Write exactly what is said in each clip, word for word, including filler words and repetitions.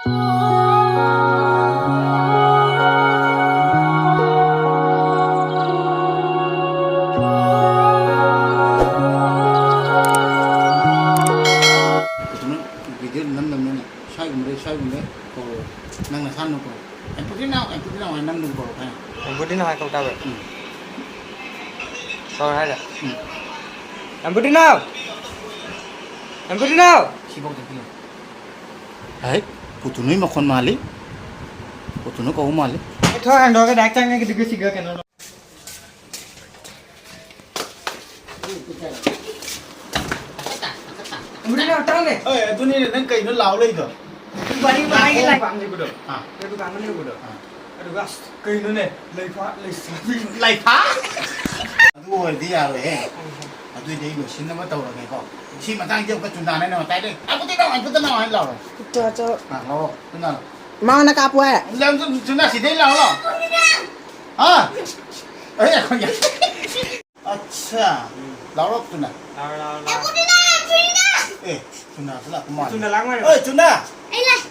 ꯀꯩꯅꯣ, ꯚꯤꯗꯤꯑꯣ ꯅꯝꯅꯕꯅꯤꯅ ꯁ꯭ꯋꯥꯏꯒꯨꯝꯕꯗꯩ ꯁ꯭ꯋꯥꯏꯒꯨꯝꯕ ꯀꯧꯔꯣ꯫ ꯅꯪ ꯅꯁꯥꯅ ꯀꯧꯔꯣ꯫ "ꯑꯦꯝꯄꯨꯇꯤ ꯅꯥꯎ, ꯑꯦꯝꯄꯨꯇꯤ ꯅꯥꯎ" ꯍꯥꯏꯅ ꯅꯪ ꯑꯗꯨꯝ ꯀꯧꯔꯣ ꯍꯥꯏꯅ꯫ ꯑꯦꯝꯄꯨꯇꯤ ꯅꯥꯎ ꯍꯥꯏ ꯀꯧ ꯇꯥꯕ꯫ ꯎꯝ꯫ ꯀꯧꯔꯣ ꯍꯥꯏꯔꯣ? ꯎꯝ꯫ "ꯑꯦꯝꯄꯨꯇꯤ ꯅꯥꯎ! ꯑꯦꯝꯄꯨꯇꯤ ꯅꯥꯎ!" ꯁꯤꯐꯧ ꯆꯠꯄꯤꯌꯨ꯫ ꯍꯩ, ꯄꯨꯇꯨ ꯅꯣꯏ ꯃꯈꯣꯟ ꯃꯥꯜꯂꯤ꯫ ꯄꯨꯇꯨꯅ ꯀꯧꯕ ꯃꯥꯜꯂꯤ꯫ ꯑꯩ ꯊꯣꯡ ꯍꯥꯡꯗꯣꯛꯑꯒ direct ꯆꯪꯉꯒꯦ ꯑꯗꯨꯒ ꯁꯤꯒ ꯀꯩꯅꯣ꯫ ꯑꯦ, ꯑꯗꯨꯅꯤꯅꯦ, ꯅꯪ ꯀꯩꯅꯣ ꯂꯥꯎ ꯂꯩꯗꯣ? ꯋꯥꯔꯤ ꯃꯥꯒꯤ ꯂꯥꯏ ꯄꯥꯝꯂꯤꯕꯗꯣ? ꯑꯥ꯫ ꯅꯣꯏ ꯗꯨꯀꯥꯟꯗ ꯂꯩꯕꯗꯣ? ꯑꯥ꯫ ꯑꯗꯨꯒ ꯑꯁ, ꯀꯩꯅꯣꯅꯦ, ꯂꯩꯐꯥ, ꯂꯩꯁꯥꯕꯤ꯫ ꯂꯩꯐꯥ? ꯑꯗꯨ ꯑꯣꯏꯔꯗꯤ ꯌꯥꯔꯣꯏꯍꯦ꯫ ꯑꯗꯨꯏꯗꯤ ꯑꯩ ꯂꯣꯏꯁꯤꯟꯅꯕ ꯇꯧꯔꯒꯦꯀꯣ꯫ ꯁꯤ ꯃꯇꯥꯡꯁꯦ ꯑꯃꯨꯛꯀ ꯆꯨꯟꯗꯥꯅ ꯑꯩꯅ ꯉꯁꯥꯏꯗꯩ, "ꯑ, ꯄꯨꯇꯤ ꯅꯥꯎ, ꯑ, ꯄꯨꯇꯤ ꯅꯥꯎ" ꯍꯥꯏꯅ ꯂꯥꯎꯔꯣ꯫ ꯇꯣ, ꯇꯣ꯫ ꯑꯥ, ꯂꯥꯎꯔꯣ, ꯆꯨꯟꯗꯥꯅ꯫ ꯃꯉꯣꯟꯗ ꯀꯥꯞꯄꯨ ꯍꯥꯏ꯫ ꯂꯥꯎ, ꯆꯨꯟ-, ꯆꯨꯟꯗꯥ ꯁꯤꯗꯩ ꯂꯥꯎꯔꯣ꯫ ꯍꯥ? ꯑꯦ, ꯑꯩꯈꯣꯏ ꯑꯠꯁꯥ꯫ ꯎꯝ꯫ ꯂꯥꯎꯔꯣ ꯊꯨꯅ꯫ ꯂꯥꯎꯔꯣ, ꯂꯥꯎꯔꯣ, ꯂꯥꯎꯔꯣ꯫ ꯑꯦ, ꯊꯨꯅ ꯂꯥꯛꯄ ꯃꯥꯜꯂꯦ꯫ ꯊꯨꯅ ꯂꯥꯛ ꯃꯥꯜꯂꯦ꯫ ꯑꯦ, ꯊꯨꯅ꯫ ꯑꯩ ꯂꯥꯛ꯫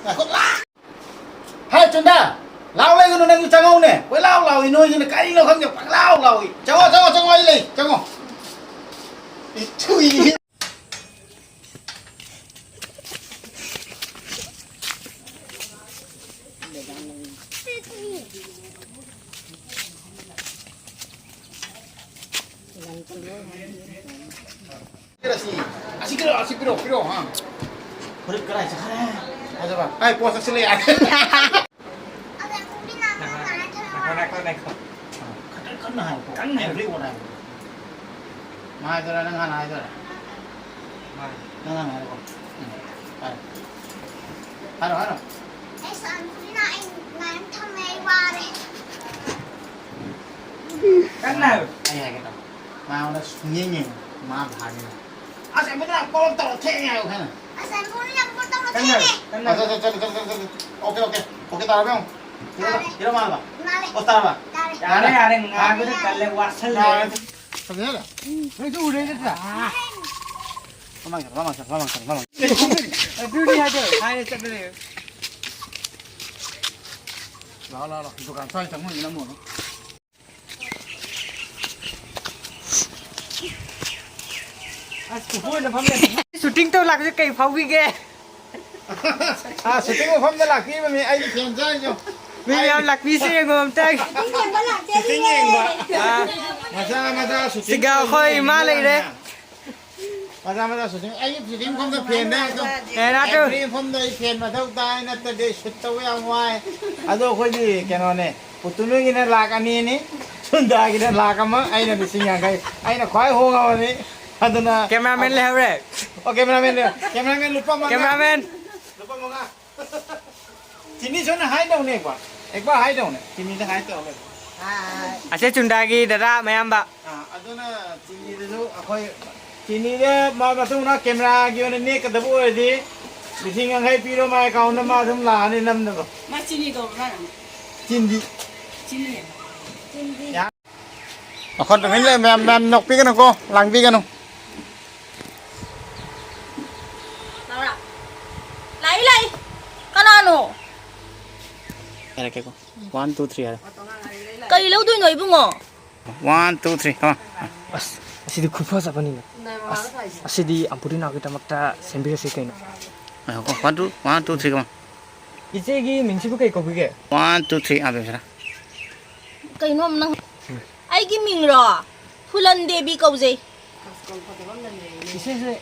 ꯉꯥꯏꯈꯣ, ꯂꯥꯛ꯫ ꯍꯥꯏ, ꯊꯨꯅ꯫ ꯂꯥꯎ ꯂꯩꯒꯅꯨ, ꯅꯪꯁꯨ ꯆꯪꯉꯧꯅꯦ꯫ ꯀꯣꯏ ꯂꯥꯎ ꯂꯥꯎꯏ ꯅꯣꯏꯁꯤꯅ ꯀꯔꯤꯅꯣ ꯈꯪꯗꯦ, ꯄꯪꯂꯥꯎ ꯂꯥꯎꯏ꯫ ꯆꯪꯉꯣ, ꯆꯪꯉꯣ, ꯆꯪꯉꯣ, ꯑꯩ ꯂꯩ, ꯆꯪꯉꯣ꯫ ꯏꯊꯨꯏ꯫ ꯑꯁꯤ, ꯑꯁꯤ ꯄꯤꯔꯛꯑꯣ, ꯑꯁꯤ ꯄꯤꯔꯛꯑꯣ, ꯄꯤꯔꯛꯑꯣ, ꯑꯥ꯫ ꯐꯨꯔꯤꯠ ꯀꯗꯥꯏ ꯆꯠꯈ꯭ꯔꯦ? ꯐꯖꯕ꯫ ꯑꯩ ꯄꯣꯠ ꯆꯠꯁꯤꯜꯂꯦ ꯌꯥꯔꯦ꯫ ꯉꯥꯏꯈꯣ, ꯉꯥꯏꯈꯣ, ꯉꯥꯏꯈꯣ꯫ ꯑꯥ, ꯈꯤꯇꯪ ꯀꯟꯅ ꯍꯥꯏꯌꯨꯀꯣ꯫ ꯀꯟꯅ ꯍꯥꯏꯌꯨ꯫ Every word ꯍꯥꯏꯌꯨꯀꯣ꯫ ꯃꯥ ꯍꯥꯏꯗꯣꯏꯔꯥ, ꯅꯪ ꯍꯥꯟꯅ ꯍꯥꯏꯗꯣꯏꯔꯥ? ꯃꯥ꯫ ꯅꯪ ꯍꯥꯟꯅ ꯍꯥꯏꯔꯣꯀꯣ꯫ ꯎꯝ, ꯍꯥꯏꯔꯣ꯫ ꯍꯥꯏꯔꯣ, ꯍꯥꯏꯔꯣ꯫ ꯑꯩ ꯁꯥꯟꯅ ꯐꯨꯔꯤꯠꯅ ꯑꯩ ꯉꯥꯏ ꯊꯝꯃꯦ, ꯑꯩ ꯋꯥꯔꯦ꯫ ꯀꯟꯅ ꯍꯥꯏꯌꯨ꯫ ꯑꯩ ꯍꯥꯏꯒꯦ ꯇꯧ꯫ ꯃꯉꯣꯟꯗ ꯁꯨꯡꯌꯦꯡ ꯌꯦꯡꯉꯨ꯫ ꯃꯥ ꯐꯥꯅꯤ꯫ ꯑꯁ, ꯑꯩꯉꯣꯟꯗ ꯌꯥꯝ ꯀꯣꯜ ꯇꯧꯔ ꯊꯦꯡꯉꯦ ꯍꯥꯏꯌꯨ ꯍꯥꯏꯅ꯫ ꯑꯁ, ꯑꯩꯉꯣꯟꯗ ꯌꯥꯝ ꯀꯣꯜ ꯇꯧꯔ ꯀꯟꯅ ꯍꯥꯏꯌꯨ, ꯊꯦꯡꯉꯦ꯫ ꯀꯟꯅ ꯍꯥꯏꯌꯨ꯫ Okay, okay. ꯑꯣꯀꯦ ꯇꯥꯔꯕ ꯌꯦꯡꯉꯨ꯫ ꯇꯥꯔꯦ꯫ ꯍꯤꯔꯣ ꯃꯥꯜꯂꯕ? ꯃꯥꯜꯂꯦ꯫ ꯑꯣ, ꯇꯥꯔꯕ? ꯇꯥꯔꯦ꯫ ꯌꯥꯔꯦ, ꯌꯥꯔꯦ, ꯉꯥꯏꯕꯗ ꯇꯜꯂꯦ, ꯋꯥꯁꯜꯂꯦ꯫ ꯌꯥꯔꯦ꯫ ꯐꯖꯅ? ꯅꯣꯏꯁꯨ ꯎꯔꯦ ꯅꯠꯇ꯭ꯔꯥ? ꯃꯃꯥꯡ ꯆꯠꯂꯣ, ꯃꯃꯥꯡ ꯆꯠꯂꯣ, ꯃꯃꯥꯡ ꯆꯠꯂꯣ, ꯃꯃꯥꯡ ꯆꯠꯂꯣ꯫ ꯑꯗꯨꯅꯤ ꯍꯥꯏꯗꯣ, ꯍꯥꯏꯔꯦ ꯆꯠꯂꯦ꯫ ꯂꯥꯛꯑꯣ, ꯂꯥꯛꯑꯣ, ꯂꯥꯛꯑꯣ꯫ ꯗꯨꯀꯥꯟ ꯁ꯭ꯋꯥꯏ ꯆꯪꯉꯨꯁꯤꯅ ꯑꯃꯨꯛ꯫ ꯑꯁ, ꯀꯨꯀꯨꯅ ꯐꯝꯂꯦ꯫ ꯁꯨꯇꯤꯡ ꯇꯧ ꯂꯥꯛꯄꯁꯦ ꯀꯩ ꯐꯥꯎꯕꯤꯒꯦ? ꯑꯥ, ꯁꯨꯇꯤꯡ ꯃꯐꯝꯗ ꯂꯥꯛꯄꯤꯕꯅꯤ꯫ ꯑꯩꯗꯤ ꯐꯦꯟ ꯆꯥꯔꯤꯁꯦ꯫ ꯃꯤ ꯃꯌꯥꯝ ꯂꯥꯛꯄꯤꯁꯦ ꯌꯦꯡꯉꯣ ꯑꯝꯇ꯫ ꯁꯨꯇꯤꯡ ꯌꯦꯡꯕ꯫ ꯑꯥ꯫ ꯃꯆꯥ ꯃꯆꯥ ꯁꯨꯇꯤꯡ ꯁꯤꯒ ꯑꯩꯈꯣꯏ ꯏꯃꯥ ꯌꯦꯡꯕ ꯂꯩꯔꯦ꯫ ꯂꯥꯛꯑꯦ꯫ ꯃꯆꯥ ꯃꯆꯥ ꯁꯨꯇꯤꯡ꯫ ꯑꯩꯒꯤ ꯁꯨꯇꯤꯡ ꯃꯐꯝꯗ ꯐꯦꯟ ꯍꯥꯏꯗꯣ꯫ ꯑꯦ, ꯅꯥꯇꯨ꯫ ꯑꯦꯚ꯭ꯔꯤ ꯃꯐꯝꯗ ꯑꯩ ꯐꯦꯟ ꯃꯊꯧ ꯇꯥꯏ, ꯅꯠꯇ꯭ꯔꯗꯤ ꯑꯩ ꯁꯨꯠ ꯇꯧꯕ ꯌꯥꯝ ꯋꯥꯏ꯫ ꯑꯗꯣ ꯑꯩꯈꯣꯏꯗꯤ ꯀꯩꯅꯣꯅꯦ, ꯄꯨꯇꯨꯅꯨꯒꯤꯅ ꯂꯥꯛ ꯑꯅꯤꯅꯤ, ꯁꯨꯟꯗꯥꯒꯤꯅ ꯂꯥꯛ ꯑꯃ, ꯑꯩꯅ ꯂꯤꯁꯤꯡ ꯌꯥꯡꯈꯩ꯫ ꯑꯩꯅ ꯈ꯭ꯋꯥꯏ ꯍꯣꯡꯉꯕꯅꯤ꯫ ꯑꯗꯨꯅ ꯀꯦꯃꯦꯔꯥꯃꯦꯟ ꯂꯩꯍꯧꯔꯦ꯫ ꯑꯣ, ꯀꯦꯃꯦꯔꯥꯃꯦꯟ ꯂꯩꯍꯧꯔꯦ꯫ ꯀꯦꯃꯦꯔꯥꯃꯦꯟ꯫ ꯂꯨꯄꯥ ꯃꯉꯥ꯫ ꯂꯨꯄꯥ ꯃꯉꯥ꯫ ꯆꯤꯅꯤꯁꯨꯅ ꯍꯥꯏꯗꯧꯅꯦ, ꯑꯦꯛꯕꯥꯔ꯫ ꯑꯦꯛꯕꯥꯔ ꯍꯥꯏꯗꯧꯅꯦ꯫ ꯆꯤꯅꯤꯗ ꯍꯥꯏꯗꯧꯅꯦ꯫ ꯑꯁꯦ ꯆꯨꯟꯗꯥꯒꯤ ꯗꯗꯥ ꯃꯌꯥꯝꯕ꯫ ꯑꯥ, ꯑꯗꯨꯅ ꯆꯤꯅꯤꯗꯁꯨ ꯑꯩꯈꯣꯏ ꯆꯤꯅꯤꯗ ꯃꯥ ꯃꯇꯨꯡꯅ ꯀꯦꯃꯦꯔꯥꯒꯤ ꯑꯣꯏꯅ ꯅꯦꯛꯀꯗꯕ ꯑꯣꯏꯔꯗꯤ ꯂꯤꯁꯤꯡ ꯌꯥꯡꯈꯩ ꯄꯤꯔꯣ, ꯃꯥ ꯑꯦꯀꯥꯎꯟꯗ ꯃꯥ ꯑꯗꯨꯝ ꯂꯥꯛꯑꯅꯤ ꯅꯝꯅꯕ꯫ ꯃꯥ ꯆꯤꯅꯤ ꯀꯧꯕ꯭ꯔꯥ ꯅꯪ? ꯆꯤꯟꯗꯤ꯫ ꯆꯤꯅꯤ꯫ ꯆꯤꯟꯗꯤ꯫ ꯌꯥ-, ꯃꯈꯣꯟ ꯇꯨꯃꯤꯟ ꯂꯩ, ꯃꯌꯥꯝ, ꯃꯌꯥꯝ ꯅꯣꯛꯄꯤꯒꯅꯨꯀꯣ, ꯂꯥꯡꯕꯤꯒꯅꯨ꯫ ꯂꯥꯎꯔꯥ꯫ ꯂꯥꯛꯏ, ꯂꯥꯛꯏ꯫ ꯀꯅꯥꯅꯣ? ꯍꯥꯏꯔꯛꯀꯦꯀꯣ꯫ One, two, three ꯍꯥꯏꯔꯣ꯫ ꯀꯔꯤ ꯂꯧꯗꯣꯏꯅꯣ ꯏꯕꯨꯡꯉꯣ? One, two, three, come on. ꯑꯁ, ꯑꯁꯤꯗꯤ ꯈꯨꯐꯖꯕꯅꯤꯅꯦ꯫ ꯑꯁ, ꯑꯁꯤꯗꯤ ꯑꯝꯄꯨꯔꯤ ꯅꯥꯎꯒꯤꯗꯃꯛꯇ ꯁꯦꯝꯕꯤꯔꯁꯤ ꯀꯩꯅꯣ꯫ ꯉꯥꯏꯈꯣꯀꯣ, one, two, one, two, three, come on. ꯏꯆꯦꯒꯤ ꯃꯤꯡꯁꯤꯕꯨ ꯀꯩ ꯀꯧꯕꯤꯒꯦ? One, two, three, ꯑꯥ, ꯕꯦꯝꯁꯔꯥ꯫ ꯀꯩꯅꯣ ꯅꯪ? ꯑꯩꯒꯤ ꯃꯤꯡꯔꯣ? ꯐꯨꯂꯟ ꯗꯦꯕꯤ ꯀꯧꯖꯩ꯫ ꯏꯆꯦꯁꯦ,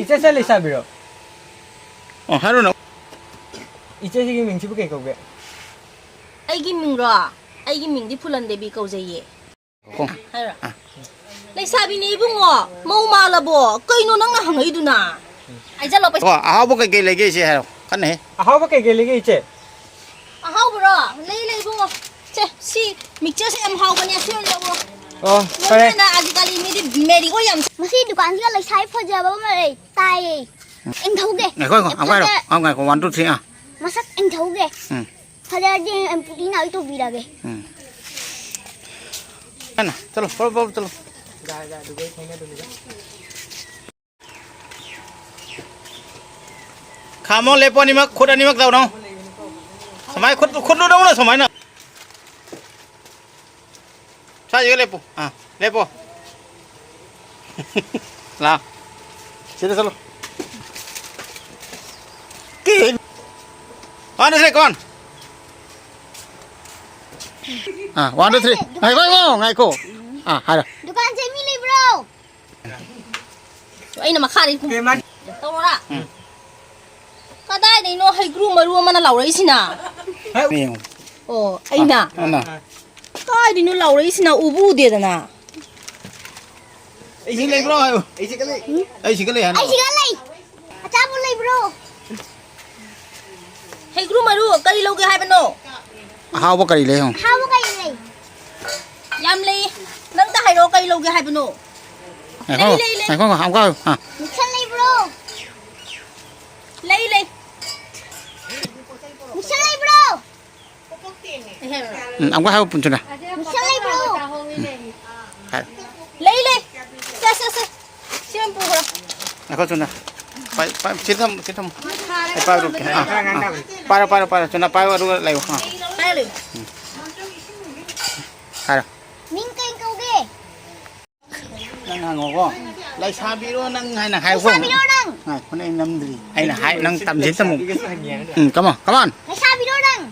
ꯏꯆꯦꯁꯦ ꯂꯩꯁꯥꯕꯤꯔꯣ? ꯑꯣ, ꯍꯥꯏꯔꯣ ꯅꯪ꯫ ꯏꯆꯦꯁꯤꯒꯤ ꯃꯤꯡꯁꯤꯕꯨ ꯀꯩ ꯀꯧꯒꯦ? ꯑꯩꯒꯤ ꯃꯤꯡꯔꯣ? ꯑꯩꯒꯤ ꯃꯤꯡꯗꯤ ꯐꯨꯂꯟ ꯗꯦꯕꯤ ꯀꯧꯖꯩꯌꯦ꯫ ꯀꯣ꯫ ꯍꯥꯏꯔꯣ꯫ ꯑꯥ꯫ ꯂꯩꯁꯥꯕꯤꯅꯦ ꯏꯕꯨꯡꯉꯣ, ꯃꯧ ꯃꯥꯜꯂꯕꯣ? ꯀꯩꯅꯣ ꯅꯪꯅ ꯍꯪꯉꯛꯏꯗꯨꯅ? ꯍꯥꯏꯖꯜꯂꯣ ꯄꯩꯁꯥ꯫ ꯀꯣ, ꯑꯍꯥꯎꯕ ꯀꯩꯀꯩ ꯂꯩꯒꯦ ꯏꯆꯦ ꯍꯥꯏꯔꯣ, ꯀꯟꯅ ꯍꯦ꯫ ꯑꯍꯥꯎꯕ ꯀꯩꯀꯩ ꯂꯩꯒꯦ ꯏꯆꯦ? ꯑꯍꯥꯎꯕꯔꯣ? ꯂꯩ, ꯂꯩ ꯏꯕꯨꯡꯉꯣ꯫ ꯁꯦ, ꯁꯤ ꯃꯤꯛꯆꯔꯁꯦ ꯌꯥꯝ ꯍꯥꯎꯕꯅꯦ, ꯁꯤ ꯑꯣꯏꯅ ꯂꯧꯔꯣ꯫ ꯑꯣ, ꯐꯔꯦ꯫ ꯂꯣꯏꯅ ꯑꯖꯤꯀꯥꯂꯤ ꯃꯤꯗꯤ ꯃꯦꯔꯤꯒꯣꯜ ꯌꯥꯝ ꯃꯁꯤ ꯗꯨꯀꯥꯟꯁꯤꯒ ꯂꯩꯁꯥꯕꯤ ꯐꯖꯕ ꯑꯃ ꯂꯩ, ꯇꯥꯏꯌꯦ꯫ ꯎꯝ꯫ ꯑꯩꯅ ꯊꯧꯒꯦ꯫ ꯉꯥꯏꯈꯣ, ꯉꯥꯏꯈꯣ, ꯑꯃꯨꯛ ꯍꯥꯏꯔꯣ꯫ ꯐꯖ-, ꯑꯃꯨꯛ ꯉꯥꯏꯈꯣ, one, two, three, ꯑꯥ꯫ ꯃꯁꯛ ꯑꯩꯅ ꯊꯧꯒꯦ꯫ ꯎꯝ꯫ ꯐꯖꯔꯗꯤ ꯑꯩꯅ ꯄꯨꯔꯤ ꯅꯥꯎꯔꯤ ꯇꯧꯕꯤꯔꯒꯦ꯫ ꯎꯝ꯫ ꯀꯟꯅ ꯆꯠꯂꯣ, ꯄ꯭ꯔꯞ, ꯄ꯭ꯔꯞ ꯆꯠꯂꯣ꯫ ꯈꯥꯝꯃꯣ, ꯂꯦꯞꯄꯣ ꯑꯅꯤꯃꯛ, ꯈꯨꯠ ꯑꯅꯤꯃꯛ ꯇꯧꯅꯣ꯫ ꯁꯨꯃꯥꯏ ꯈꯨꯠ, ꯈꯨꯠ ꯂꯨꯗꯧꯅ ꯁꯨꯃꯥꯏꯅ꯫ ꯁ꯭ꯋꯥꯏꯁꯤꯒ ꯂꯦꯞꯄꯨ꯫ ꯑꯥ, ꯂꯦꯞꯄꯣ꯫ ꯂꯥ꯫ ꯁꯤꯗ ꯆꯠꯂꯣ꯫ ꯀꯦ-, one, two, three, come on꯫ Ah, one, two, three꯫ ꯉꯥꯏꯈꯣ, ꯉꯥꯏꯈꯣ, ꯉꯥꯏꯈꯣ꯫ ꯑꯥ, ꯍꯥꯏꯔꯣ꯫ ꯗꯨꯀꯥꯟꯁꯦ ꯃꯤ ꯂꯩꯕ꯭ꯔꯣ? ꯑꯩꯅ ꯃꯈꯥꯗꯩ ꯀꯨꯝ-, ꯀꯩ ꯃꯥ-, ꯇꯧꯔꯣꯔꯥ? ꯎꯝ꯫ ꯀꯗꯥꯏꯗꯩꯅꯣ ꯍꯩꯒ꯭ꯔꯨ ꯃꯔꯨ ꯑꯃꯅ ꯂꯥꯎꯔꯛꯏꯁꯤꯅ? ꯌꯦꯡꯉꯨ꯫ ꯑꯣ, ꯑꯩꯅ? ꯑꯥ, ꯑꯥ꯫ ꯀꯥꯏꯗꯩꯅꯣ ꯂꯥꯎꯔꯛꯏꯁꯤꯅ? ꯎꯕꯨ ꯎꯗꯦꯗꯅ꯫ ꯑꯩ ꯁꯤ ꯂꯩꯕ꯭ꯔꯣ ꯍꯥꯏꯌꯨ꯫ ꯑꯩ ꯁꯤ ꯀ ꯂꯩ꯫ ꯑꯩ ꯁꯤ ꯀ ꯂꯩ ꯍꯥꯏꯅ꯫ ꯑꯩ ꯁꯤ ꯀ ꯂꯩ꯫ ꯑꯆꯥꯄꯣꯠ ꯂꯩꯕ꯭ꯔꯣ? ꯍꯩꯒ꯭ꯔꯨ ꯃꯔꯨ ꯀꯔꯤ ꯂꯧꯒꯦ ꯍꯥꯏꯕꯅꯣ? ꯑꯍꯥꯎꯕ ꯀꯔꯤ ꯂꯩ ꯍꯪꯉꯨ꯫ ꯑꯍꯥꯎꯕ ꯀꯔꯤ ꯂꯩ? ꯌꯥꯝ ꯂꯩ꯫ ꯅꯪꯇ ꯍꯥꯏꯔꯛꯑꯣ, ꯀꯔꯤ ꯂꯧꯒꯦ ꯍꯥꯏꯕꯅꯣ? ꯉꯥꯏꯈꯣ, ꯂꯩ, ꯂꯩ, ꯂꯩ꯫ ꯉꯥꯏꯈꯣ, ꯉꯥꯏꯈꯣ, ꯑꯃꯨꯛꯀ ꯍꯥꯏꯌꯨ꯫ ꯑꯥ꯫ ꯃꯤꯛꯁꯟ ꯂꯩꯕ꯭ꯔꯣ? ꯂꯩ, ꯂꯩ꯫ ꯃꯤꯛꯁꯟ ꯂꯩꯕ꯭ꯔꯣ? ꯑꯩ ꯍꯥꯏꯔꯛꯑꯣꯔꯥ? ꯎꯝ, ꯑꯃꯨꯛꯀ ꯍꯥꯏꯌꯨ, ꯄꯨꯟꯁꯤꯅ꯫ ꯃꯤꯛꯁꯟ ꯂꯩꯕ꯭ꯔꯣ? ꯎꯝ꯫ ꯍꯥꯏꯔꯣ꯫ ꯂꯩ, ꯂꯩ꯫ ꯁꯦ, ꯁꯦ, ꯁꯦ꯫ ꯁꯤ ꯑꯣꯏꯅ ꯄꯨꯈ꯭ꯔꯣ꯫ ꯉꯥꯏꯈꯣ, ꯆꯨꯟꯗ꯫ ꯄꯥꯏ-, ꯄꯥꯏ-, ꯁꯤ ꯊꯝꯃꯨ, ꯁꯤ ꯊꯝꯃꯨ꯫ ꯑꯩ ꯄꯥꯏꯔꯨꯔꯛꯀꯦ꯫ ꯑꯥ, ꯑꯥ꯫ ꯄꯥꯏꯔꯣ, ꯄꯥꯏꯔꯣ, ꯄꯥꯏꯔꯣ꯫ ꯆꯨꯟꯗ ꯄꯥꯏꯌꯨ, ꯑꯗꯨꯒ ꯂꯩꯌꯨ꯫ ꯑꯥ꯫ ꯄꯥꯏꯔꯣ꯫ ꯎꯝ꯫ ꯍꯥꯏꯔꯣ꯫ ꯃꯤꯡ ꯀꯩ ꯀꯧꯒꯦ? ꯅꯪ ꯍꯪꯉꯣꯀꯣ꯫ ꯂꯩꯁꯥꯕꯤꯔꯣ ꯅꯪ ꯍꯥꯏꯅ ꯍꯥꯏꯌꯨꯀꯣ꯫ ꯂꯩꯁꯥꯕꯤꯔꯣ ꯅꯪ? ꯉꯥꯏꯈꯣꯅꯦ, ꯑꯩ ꯅꯝꯗ꯭ꯔꯤ꯫ ꯑꯩꯅ ꯍꯥꯏ, ꯅꯪ ꯇꯝꯁꯤ ꯇꯝꯃꯨ꯫ ꯎꯝ, come on, come on꯫ ꯂꯩꯁꯥꯕꯤꯔꯣ ꯅꯪ?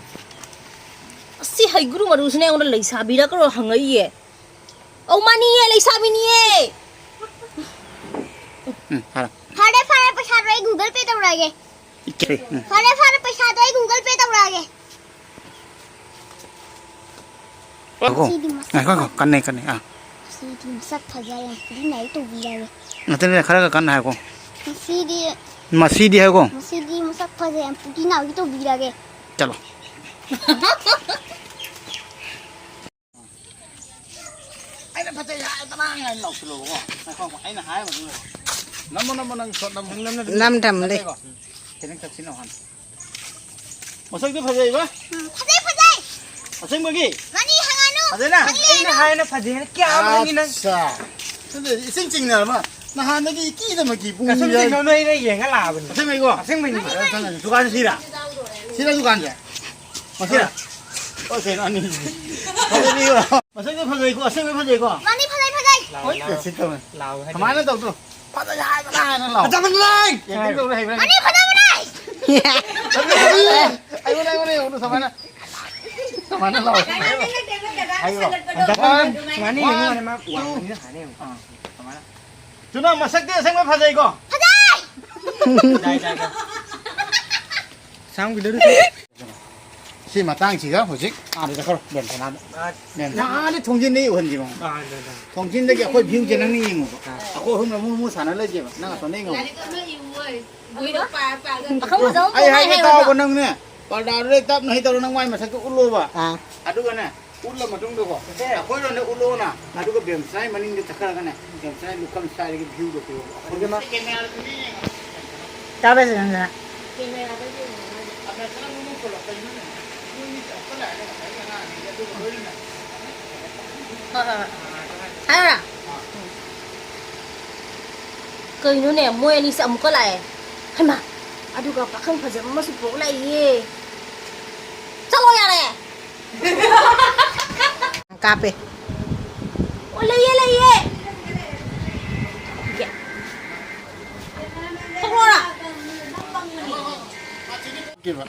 ꯑꯁꯤ ꯍꯩꯒ꯭ꯔꯨ ꯃꯔꯨꯁꯤꯅ ꯑꯩꯉꯣꯟꯗ ꯂꯩꯁꯥꯕꯤꯔ ꯀꯩꯅꯣ ꯍꯪꯉꯛꯏꯌꯦ꯫ ꯑꯧ, ꯃꯥꯅꯤꯌꯦ, ꯂꯩꯁꯥꯕꯤꯅꯤꯌꯦ꯫ ꯎꯝ, ꯍꯥꯏꯔꯣ꯫ ꯐꯔꯦ, ꯐꯔꯦ, ꯄꯩꯁꯥꯗꯣ ꯑꯩ Google Pay ꯇꯧꯔꯛꯑꯒꯦ꯫ ꯏꯀꯥꯏ꯫ ꯎꯝ꯫ ꯐꯔꯦ, ꯐꯔꯦ, ꯄꯩꯁꯥꯗꯣ ꯑꯩ Google Pay ꯇꯧꯔꯛꯑꯒꯦ꯫ ꯉꯥꯏꯈꯣ꯫ ꯁꯤꯗꯤ ꯃꯁꯛ ꯉꯥꯏꯈꯣ, ꯉꯥꯏꯈꯣ꯫ ꯐꯖ-, ꯀꯟꯅꯩ, ꯀꯟꯅꯩ꯫ ꯑꯥ꯫ ꯁꯤꯗꯤ ꯃꯁꯛ ꯐꯖꯔꯦ꯫ ꯑꯗꯨꯅ ꯑꯩ ꯇꯧꯕꯤꯔꯒꯦ꯫ ꯅꯠꯇꯦ, ꯅꯠꯇꯦ, ꯈꯔꯒ ꯀꯟꯅ ꯍꯥꯏꯌꯨꯀꯣ꯫ ꯃꯁꯤꯗꯤ ꯃꯁꯤꯗꯤ ꯍꯥꯏꯌꯨꯀꯣ꯫ ꯃꯁꯤꯗꯤ ꯃꯁꯛ ꯐꯖꯩ꯫ ꯑꯝꯄꯨꯇꯤ ꯅꯥꯎꯒꯤ ꯇꯧꯕꯤꯔꯒꯦ꯫ ꯆꯠꯂꯣ꯫ ꯑꯩꯅ ꯐꯖꯩ ꯍꯥꯏꯗꯅ ꯍꯥꯏꯅ ꯂꯥꯎꯁꯤꯜꯂꯣꯕꯀꯣ꯫ ꯉꯥꯏꯈꯣ, ꯑꯩꯅ ꯍꯥꯏꯕꯗꯨ ꯂꯩꯔꯣ꯫ ꯅꯝꯃꯣ, ꯅꯝꯃꯣ, ꯅꯪ ꯁꯣꯠ ꯅꯝꯃꯣ꯫ ꯅꯝꯗꯝ ꯂꯩ꯫ ꯅꯠꯇꯦꯀꯣ? ꯎꯝ꯫ ꯈꯤꯇꯪ ꯆꯠꯁꯤꯟꯅꯧ ꯍꯥꯟꯅ꯫ ꯃꯁꯛꯇꯤ ꯐꯖꯩꯕ? ꯎꯝ, ꯐꯖꯩ, ꯐꯖꯩ꯫ ꯑꯁꯦꯡꯕꯒꯤ? ꯃꯥꯅꯤ, ꯍꯪꯉꯅꯨ꯫ ꯐꯖꯩꯅ? ꯃꯥꯅꯤ, ꯑꯩꯅ ꯍꯪꯉꯅꯨ꯫ ꯍꯥꯏꯅ ꯐꯖꯩ ꯍꯥꯏꯅ ꯀꯌꯥ ꯑꯃ ꯍꯪꯉꯤ ꯅꯪ? ꯑꯠꯆꯥ꯫ ꯅꯠꯇꯦ, ꯏꯆꯤꯡ ꯆꯤꯡꯅꯔꯕ? ꯅꯍꯥꯟꯗꯒꯤ ꯏꯀꯤꯗꯃꯛꯀꯤ ꯄꯨꯡ ꯀꯁꯨꯝ ꯌꯥꯏ꯫ ꯀꯩꯅꯣ ꯅꯣꯏꯅ ꯌꯦꯡꯉ ꯂꯥꯛꯑꯕꯅꯤ꯫ ꯑꯁꯦꯡꯕꯩꯀꯣ? ꯑꯁꯦꯡꯕꯩꯅꯤ꯫ ꯑ, ꯆꯪꯉꯁꯤ꯫ ꯗꯨꯀꯥꯟꯁꯤꯔ? ꯁꯤꯔ ꯗꯨꯀꯥꯟꯁꯦ? ꯃꯁꯤꯔ? ꯑꯣ, ꯀꯩꯅꯣ ꯑꯅꯤ꯫ ꯐꯖꯩꯅꯤꯀꯣ? ꯃꯁꯛꯇꯤ ꯐꯖꯩꯀꯣ? ꯑꯁꯦꯡꯕꯩ ꯐꯖꯩꯀꯣ? ꯃꯥꯅꯤ ꯐꯖꯩ, ꯐꯖꯩ꯫ ꯂꯥꯎ, ꯍꯣꯏ, ꯂꯥꯎ꯫ ꯁꯤ ꯇꯧꯔꯦ꯫ ꯂꯥꯎ ꯍꯥꯏꯗꯣꯏꯅꯦ꯫ ꯀꯃꯥꯏꯅ ꯇꯧꯗ꯭ꯔꯣ? ꯐꯖꯩ ꯍꯥꯏꯕ ꯀꯥꯏꯅ ꯂꯥꯎ꯫ ꯐꯖꯕꯅꯤ ꯂꯥꯏ! Acting ꯇꯧꯔꯦ ꯍꯩꯕ꯭ꯔꯥ? ꯃꯥꯅꯤ ꯐꯖꯕꯅꯦ! ꯑꯩꯉꯣꯟꯗ, ꯑꯩꯉꯣꯟꯗ ꯌꯦꯡꯉꯨ, ꯁꯨꯃꯥꯏꯅ꯫ ꯁꯨꯃꯥꯏꯅ ꯂꯥꯎ꯫ ꯍꯥꯏꯌꯣ꯫ ꯍꯟꯗꯛ ꯁꯨꯃꯥꯏꯅ ꯌꯦꯡꯉꯨ, ꯃꯥꯅ ꯃꯥ ꯋꯥꯡꯕꯅꯤꯅ ꯁꯨꯃꯥꯏꯅ ꯌꯦꯡꯉꯨ꯫ ꯑꯥ, ꯁꯨꯃꯥꯏꯅ꯫ ꯆꯨꯅ ꯃꯁꯛꯇꯤ ꯑꯁꯦꯡꯕ ꯐꯖꯩꯀꯣ? ꯐꯖꯩ! ꯁꯤ ꯃꯇꯥꯡꯁꯤꯒ ꯍꯧꯖꯤꯛ ꯑꯥꯗ ꯆꯠꯈ꯭ꯔꯣ, ꯕꯦꯝꯁꯅꯥꯗ꯫ ꯑꯥ꯫ ꯕꯦꯝꯁꯅꯥꯗ ꯊꯣꯡꯖꯤꯟꯗ ꯎꯍꯟꯁꯤ ꯃꯉꯣꯟꯗ꯫ ꯑꯥ, ꯑꯗ, ꯑꯗ꯫ ꯊꯣꯡꯖꯤꯟꯗꯒꯤ ꯑꯩꯈꯣꯏ viewꯁꯦ ꯅꯪꯅ ꯌꯦꯡꯉꯨꯀꯣ꯫ ꯑꯥ꯫ ꯑꯩꯈꯣꯏ ꯑꯍꯨꯝꯅ ꯃꯨ ꯃꯨ ꯁꯥꯟꯅ ꯂꯩꯁꯦꯕ, ꯅꯪ ꯑꯁꯣꯝꯗ ꯌꯦꯡꯉꯨꯀꯣ꯫ ꯄꯥꯈꯪ ꯐꯖꯕ ꯑꯩ ꯄꯣꯛꯂꯥꯏ ꯍꯥꯏꯒꯦ ꯍꯥꯏꯕꯗꯣ꯫ ꯇꯥꯎꯕ ꯅꯪꯅꯦ, ꯄꯔꯗꯥꯗꯨꯗ ꯇꯞꯅ ꯍꯩ ꯇꯧꯔꯣ, ꯅꯪ ꯃꯥꯏ ꯃꯁꯛꯇꯣ ꯎꯠꯂꯣꯕ꯫ ꯑꯥ꯫ ꯑꯗꯨꯒꯅꯦ, ꯎꯠꯂ ꯃꯇꯨꯡꯗꯀꯣ, ꯑꯩꯈꯣꯏꯔꯣꯝꯗ ꯎꯠꯂꯣꯅ, ꯑꯗꯨꯒ ꯕꯦꯝꯁꯅꯥꯏ ꯃꯅꯤꯡꯗ ꯆꯠꯈꯠꯂꯒꯅꯦ, ꯕꯦꯝꯁꯅꯥꯏ ꯂꯨꯈꯝ ꯁ꯭ꯋꯥꯏꯗꯒꯤ viewꯗꯣ ꯄꯤꯔꯛꯑꯣꯕ꯫ ꯇꯥꯕ꯭ꯔꯥ ꯁꯤꯗꯪꯗꯅ? ꯍꯣꯏ, ꯍꯣꯏ, ꯍꯣꯏ꯫ ꯍꯥꯏꯔꯣꯔꯥ? ꯀꯩꯅꯣꯅꯦ, ꯃꯣꯏ ꯑꯅꯤꯁꯦ ꯑꯃꯨꯛꯀ ꯂꯥꯛꯑꯦ꯫ ꯍꯩꯃꯥ! ꯑꯗꯨꯒ ꯄꯥꯈꯪ ꯐꯖꯕ ꯑꯃꯁꯨ ꯄꯨꯔꯛ ꯂꯥꯛꯏꯌꯦ꯫ ꯆꯠꯂꯣ ꯌꯥꯔꯦ! ꯀꯥꯞꯄꯦ꯫ ꯑꯣ, ꯂꯩꯌꯦ, ꯂꯩꯌꯦ꯫ ꯊꯣꯛꯂꯛꯑꯣꯔꯥ? ꯀꯩꯕ?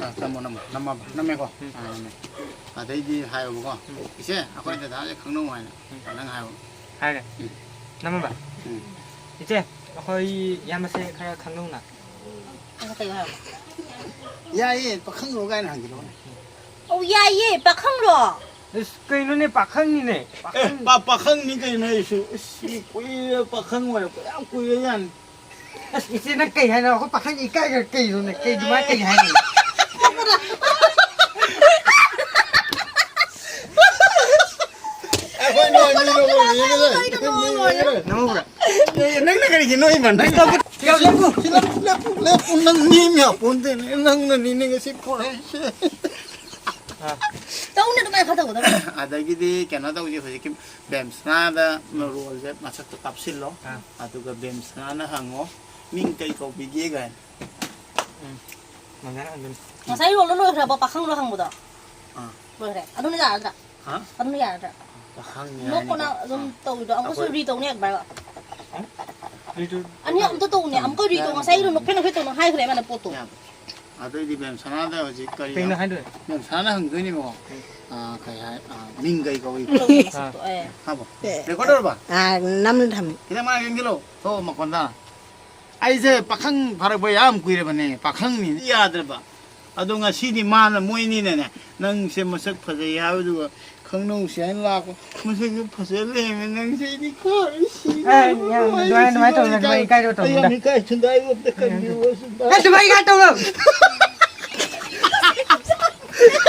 ꯑ, ꯅꯝꯃꯣ, ꯅꯝꯃꯣ, ꯅꯝꯃꯕ, ꯅꯝꯃꯦꯀꯣ? ꯎꯝ꯫ ꯑ, ꯅꯝꯃꯦ꯫ ꯑꯗꯩꯗꯤ ꯍꯥꯏꯌꯣꯕꯀꯣ, ꯎꯝ꯫ "ꯏꯆꯦ, ꯑꯩꯈꯣꯏ ꯗꯗꯥꯁꯦ ꯈꯪꯅꯧ" ꯍꯥꯏꯅ꯫ ꯎꯝ꯫ ꯅꯪ ꯍꯥꯏꯌꯣ꯫ ꯍꯥꯏꯔꯦ꯫ ꯎꯝ꯫ ꯅꯝꯃꯕ? ꯎꯝ꯫ "ꯏꯆꯦ, ꯑꯩꯈꯣꯏ ꯏꯌꯥꯝꯕꯁꯦ ꯈꯔ ꯈꯪꯅꯧꯅ"꯫ ꯅꯪ ꯀꯩ ꯍꯥꯏꯕ? "ꯌꯥꯏꯌꯦ, ꯄꯥꯈꯪꯂꯣ?" ꯀꯥꯏꯅ ꯍꯪꯖꯤꯜꯂꯣꯅꯦ꯫ ꯑꯧ, ꯌꯥꯏꯌꯦ, ꯄꯥꯈꯪꯂꯣ? ꯑꯁ, ꯀꯩꯅꯣꯅꯦ, ꯄꯥꯈꯪꯅꯤꯅꯦ, ꯑꯦ, ꯄꯥꯈꯪ꯫ ꯄꯥ-, ꯄꯥꯈꯪꯅꯤ ꯀꯩꯅꯣ ꯑꯩꯁꯨ꯫ ꯑꯁ, ꯃꯤ ꯀꯨꯏꯔꯦ, ꯄꯥꯈꯪ ꯑꯣꯏꯔꯛꯄ ꯌꯥꯝ ꯀꯨꯏꯔꯦ ꯖꯥꯠꯅꯤ꯫ ꯑꯁ, ꯏꯆꯦ, ꯅꯪ ꯀꯩ ꯍꯥꯏꯅꯣ? ꯑꯩꯈꯣꯏ ꯄꯥꯈꯪ ꯏꯀꯥꯏꯒ ꯀꯩꯅꯣꯅꯦ? ꯀꯩ ꯑꯗꯨꯃꯥꯏꯅ ꯀꯩ ꯍꯥꯏꯅꯣ? ꯑꯩꯈꯣꯏ ꯅꯣꯏ ꯃꯤ ꯅꯣꯏ ꯃꯤ ꯅꯣꯏ ꯃꯤ ꯅꯣꯏ꯫ ꯅꯪꯍꯧꯕ꯭ꯔꯥ? ꯑꯦ, ꯅꯪꯅ ꯀꯔꯤꯒꯤ ꯅꯣꯏꯕ? ꯅꯪ ꯂꯦꯞꯄꯨ, ꯂꯦꯞꯄꯨ, ꯂꯦꯞꯄꯨ, ꯂꯦꯞꯄꯨ, ꯅꯪ ꯃꯤ ꯑꯃ ꯌꯥꯄꯣꯟꯇꯦꯅꯦ, ꯅꯪꯅꯅꯤꯅꯦ ꯉꯁꯤ ꯄꯨꯔꯛꯏꯁꯦ꯫ ꯇꯧꯅꯦ ꯑꯗꯨꯃꯥꯏꯅ ꯈꯔ ꯇꯧꯒꯗꯕꯅꯦ꯫ ꯑꯗꯒꯤꯗꯤ ꯀꯩꯅꯣ ꯇꯧꯁꯤ, ꯍꯧꯖꯤꯛꯀꯤ ꯕꯦꯝꯁꯅꯥꯗ ꯔꯣꯜꯁꯦ ꯃꯁꯛꯇꯣ ꯀꯥꯞꯁꯤꯜꯂꯣ꯫ ꯑꯥ꯫ ꯑꯗꯨꯒ ꯕꯦꯝꯁꯅꯥꯅ ꯍꯪꯉꯣ, "ꯃꯤꯡ ꯀꯩ ꯀꯧꯕꯤꯒꯦ?" ꯀꯥꯏꯅ꯫ ꯎꯝ꯫ ꯃꯉꯥꯔꯛ ꯍꯟꯗꯣꯏꯅꯤ꯫ ꯉꯁꯥꯏ ꯔꯣꯜꯗꯣ ꯂꯣꯏꯈ꯭ꯔꯕꯣ, ꯄꯥꯈꯪꯗꯣ ꯍꯪꯕꯗꯣ? ꯑꯥ꯫ ꯂꯣꯏꯈ꯭ꯔꯦ꯫ ꯑꯗꯨꯅ ꯌꯥꯔꯗ꯭ꯔꯥ? ꯍꯥ? ꯑꯗꯨꯅ ꯌꯥꯔꯗ꯭ꯔꯥ? ꯄꯥꯈꯪꯅꯤ ꯅꯣꯛꯄꯅ ꯍꯥꯏꯅꯤꯀꯣ꯫ ꯑꯗꯨꯝ ꯑꯥ꯫ ꯇꯧꯔꯤꯗꯣ꯫ ꯑꯃꯨꯛꯀꯁꯨ ꯑꯩꯈꯣꯏ ꯔꯤ ꯇꯧꯅꯤ ꯍꯥꯏꯕ꯭ꯔꯥ? ꯔꯤ ꯇꯧ-, ꯑꯅꯤ ꯑꯃꯨꯛꯇ ꯇꯧꯅꯦ꯫ ꯑꯃꯨꯛꯀ ꯔꯤ ꯇꯧ꯫ ꯌꯥꯔꯦ꯫ ꯉꯁꯥꯏꯒꯤꯗꯣ ꯅꯣꯛꯐꯦꯠ ꯅꯣꯛꯐꯦꯠ ꯇꯧꯅ ꯍꯥꯏꯈ꯭ꯔꯦ ꯃꯥꯅ ꯄꯣꯠꯇꯣ꯫ ꯌꯥꯔꯦ꯫ ꯑꯗꯨꯑꯣꯏꯗꯤ ꯕꯦꯝꯁꯅꯥꯗ ꯍꯧꯖꯤꯛ ꯀꯔꯤ ꯀꯩꯅꯣ ꯍꯥꯏ-, ꯍꯥꯏꯗꯣꯏ? ꯕꯦꯝꯁꯅꯥꯅ ꯍꯪꯗꯣꯏꯅꯦꯕꯀꯣ꯫ ꯎꯝ꯫ ꯑꯥ, ꯀꯩ ꯍꯥꯏ-, ꯑꯥ, ꯃꯤꯡ ꯀꯩ ꯀꯧꯏ? ꯎꯝ꯫ ꯑꯥ꯫ ꯍꯥꯏꯕꯣ? ꯑꯦ꯫ ꯔꯦꯀꯣꯔꯗ ꯇꯧꯔꯕ? ꯑꯥ, ꯅꯝ ꯊꯝꯃꯤ꯫ ꯈꯤꯇꯪ ꯃꯥ ꯌꯦꯡꯁꯤꯜꯂꯣ꯫ ꯊꯣꯛꯑꯣ ꯃꯈꯣꯟꯗ꯫ ꯑꯩꯁꯦ ꯄꯥꯈꯪ ꯐꯥꯔꯛꯄ ꯌꯥꯝ ꯀꯨꯏꯔꯕꯅꯦ, ꯄꯥꯈꯪꯅꯤ ꯌꯥꯗ꯭ꯔꯕ꯫ ꯑꯗꯣ ꯉꯁꯤꯗꯤ ꯃꯥꯅ, ꯃꯣꯏꯅꯤꯅꯅꯦ, ꯅꯪꯁꯦ ꯃꯁꯛ ꯐꯖꯩ ꯍꯥꯏꯕꯗꯨꯒ ꯈꯪꯅꯧꯁꯤ ꯍꯥꯏꯅ ꯂꯥꯛꯄ꯫ ꯃꯁꯛꯁꯨ ꯐꯖ ꯂꯩꯔꯝꯃꯦ, ꯅꯪꯁꯦ ꯑꯩꯗꯤ ꯈꯔ ꯁꯤꯔꯦ꯫ ꯑꯦ, ꯌꯥꯝ ꯑꯗꯨꯃꯥꯏꯅ, ꯑꯗꯨꯃꯥꯏꯅ ꯇꯧꯅꯨ, ꯑꯗꯨꯃꯥꯏꯅ ꯏꯀꯥꯏꯔꯒ ꯑꯩ ꯌꯥꯝ ꯇꯧꯅꯨꯗ꯫ ꯏꯀꯥꯏ, ꯁꯨꯝꯗ ꯑꯩꯉꯣꯟꯗ ꯀꯟꯕꯤꯌꯨ, ꯁꯨꯝꯗ꯫ ꯑꯦ, ꯑꯗꯨꯃꯥꯏꯅ ꯏꯀꯥꯏ ꯇꯧꯅꯨ꯫